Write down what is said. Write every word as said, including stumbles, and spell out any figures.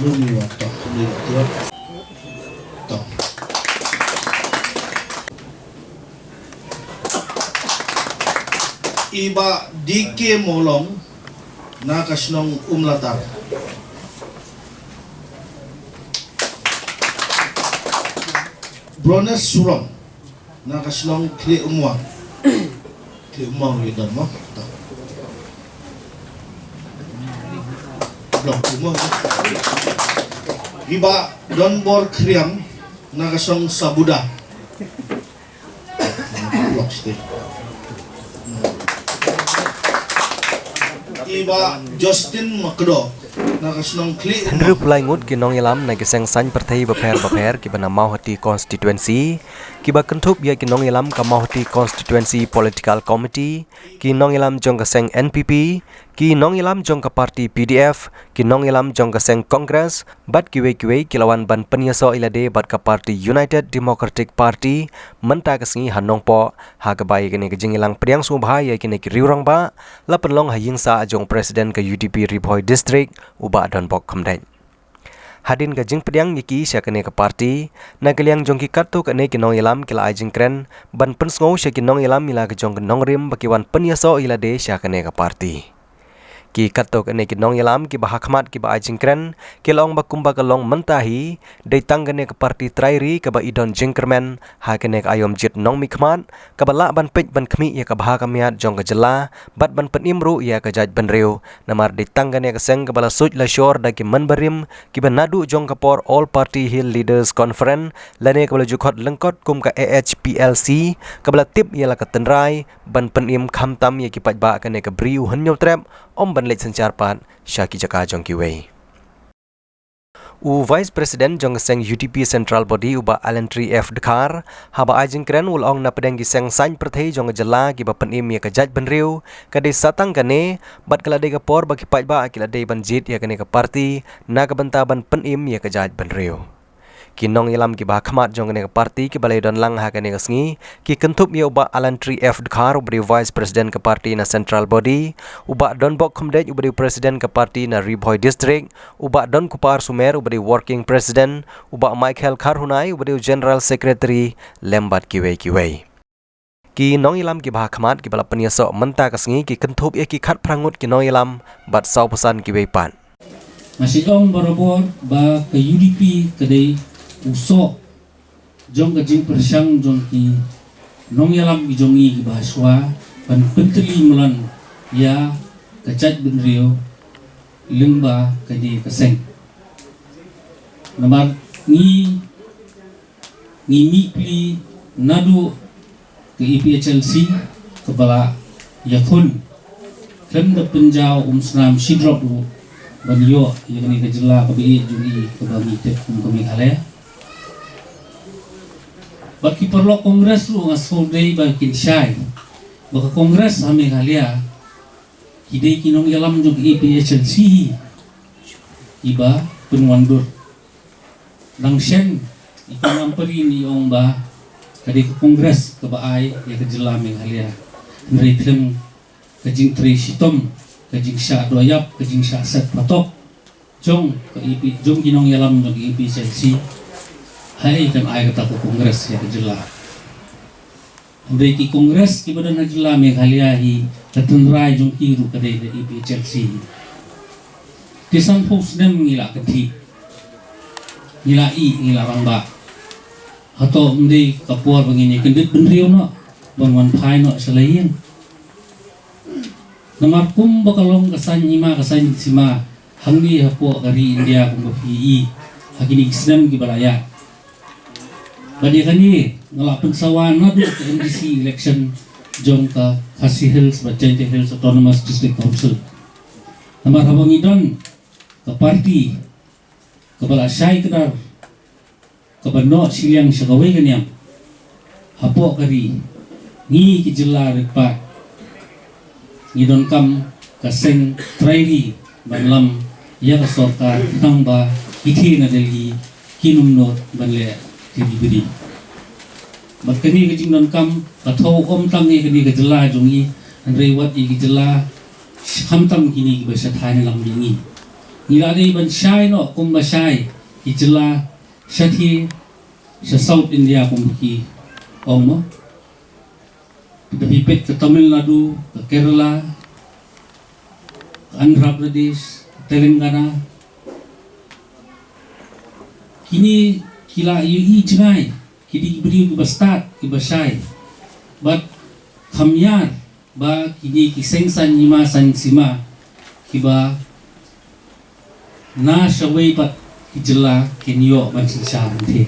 Uni wa to, uni wa to. To. I Bah D K Mawlong na ka shnong Umlatar. Brones Surong na ka shnong Khlieh Umwang. Khlieh Umwang ri dam mo. Block Umwang. I Bah Donbor Khriam na ka shnong Sabuda. Block state. I Bah Justin Makdo na ka shnong Khlieh Umwang. Hynriewphew lai ngut ki nongïalam na ki seng saiñ pyrthei bapher bapher kiba na Mawhati constituency, kiba kynthup ïa ki nongïalam ka Mawhati Constituency Political Committee, ki nongïalam jong ka seng N P P, ki nongïalam jong ka party P D F, ki nongïalam jong ka seng Congress, bad kiwei kiwei ki la wan ban pynïasoh ïa lade bad ka party United Democratic Party mynta ka sngi ha Nongpoh, ha kaba ïa kane ka jingïalang pdiang sngewbha ïa kine ki riew rangbah la pynlong ha ïingsah jong President ka U D P Ri Bhoi District, u Bah Donbok Khymdeit. Hadien ka jingpdiang ïa ki sha kane ka party, na ka liang jong ki katto katne ki nongïalam ki la ai jingkren ban pynsngew sha ki nongïalam ïa la ka jong ka nongrim ba ki wan pynïasoh ïa lade sha kane ka party. Ki katto katne ki nongïalam kiba ha khmat kiba ai jingkren ki la ong ba kumba ka long mynta hi, dei tang kane ka party trai ri kaba i don jingkyrmen ha kane ka aïom jied nongmihkhmat, kaba lah ban peit ban khmih ïa ka bha ka miat jong ka jylla bad ban pynim ruh ïa ka jaitbynriew. Namar dei tang kane ka seng kaba la suid la shor da ki mon barim kiba naduh jong ka por All Party Hill Leaders Conference lane kaba la ju khot lyngkot kum ka A H P L C, kaba la tip ïa la ka tynrai ban pynim khamtam ïa ki paidbah kane ka Bri U Hynñiewtrep, ym ban leit synshar pat sha ki jaka jong kiwei. U Vice President jong ka seng U D P Central Body, u Bah Allentree F Dkhar, haba ai jingkren u la ong na pdeng ki seng saiñ pyrthei jong ka jylla kiba pynim ïa ka jaitbynriew, ka dei satang kane, bad ka la dei ka por ba ki paidbah ki la dei ban jied ïa kane ka party na ka bynta ban pynim ïa ka jaitbynriew. Ki nongïalam kiba ha khmat jong kane ka party kiba la ïadon lang ha kane ka sngi ki kynthup ïa u Bah Allentree F Dkhar uba dei u Vice President ka party na Central Body, u Bah Donbok Khymdeit uba dei u President ka party na Ri Bhoi District, u Bah Donkupar Sumer uba dei u Working President, u Bah Michael Kharhunai uba dei u General Secretary, lem bad kiwei kiwei. Ki nongïalam kiba ha khmat kiba la pynïasoh mynta ka sngi ki kynthup ïa ki khatphra ngut ki nongïalam bad sawphew san kiwei pat. Nga shu ong barabor ba ka U D P ka dei u soh jong ka jingpyrshang jong ki nongïalam ki jong ngi kiba ha shuwa ban pyntylli mlien ïa ka jaitbynriew lyngba kane ka seng. Namar ngi ngi mih pli naduh ka A P H L C kaba la ïakhun khlem da pynjaw umsnam shi drop ruh ban ïoh ïa kane ka jylla kaba ïeit jong ngi kaba ngi tip kum ka Meghalaya. Bad ki paralok Congress ruh nga sngewdei ba kin shai ba ka Congress ha Meghalaya ki dei ki nongïalam jong ka A P H L C hi kiba pynwandur. Dang shen i kong Ampareen i ong ba ka dei ka Congress kaba ai ïa ka jylla Meghalaya. Hynrei khlem ka jingtrei shitom, ka jingshah doh ïap, ka jingshah set patok jong ka A P, jong ki nongïalam jong ka A P H L C, haei kan ai kata ka Congress ïa ka jylla. Hynrei ki Congress kiba don ha jylla Meghalaya hi ka tynrai jong ki ruh ka dei ka A P H L C. Te sanphew snem ngi la kynthih, ngi la ih, ngi la rangbah. Hato ym dei ka por ba ngin ïa kyndit bynriew noh ban wan phai noh sha la ïing? Namar kumba ka long ka saiñ hima ka saiñ sima hangne hapoh ka ri India kumba phi i ha kine ki snem kiba la ïaid. Bad ïa kane nga la pynsawa naduh ka M D C election jong ka Khasi Hills bad Jaintia Hills Autonomous District Council. Namar haba ngi don ka party kaba la shai kdar kaba noh shiliang sha kawei ka niam hapoh ka ri, ngi ki jylla rit paid ngi donkam ka seng trai ri ban lam ïa ka sorkar, khnang ba ki thie na Delhi kin ym nud ban leh kti bri. Bad kane ka jingdonkam ka thew ym tang ïa kane ka jylla jong ngi, hynrei wat ïa ki jylla khamtam kine kiba sha thaiñ lam ïa ngi. Ngi la dei ban shai noh kumba shai ki jylla shathie sha South India kum ki ong mo. Da phi peit ka Tamil Nadu, ka Kerala, ka Andhra Pradesh, ka Telangana. Kine ki la ïohi jngai, ki dei ki briew kiba stad, kiba shai. Bad kham ïar ba kine ki seng saiñ hima saiñ sima kiba na shawei pat ki jylla kin ïoh ban synshar hangtei.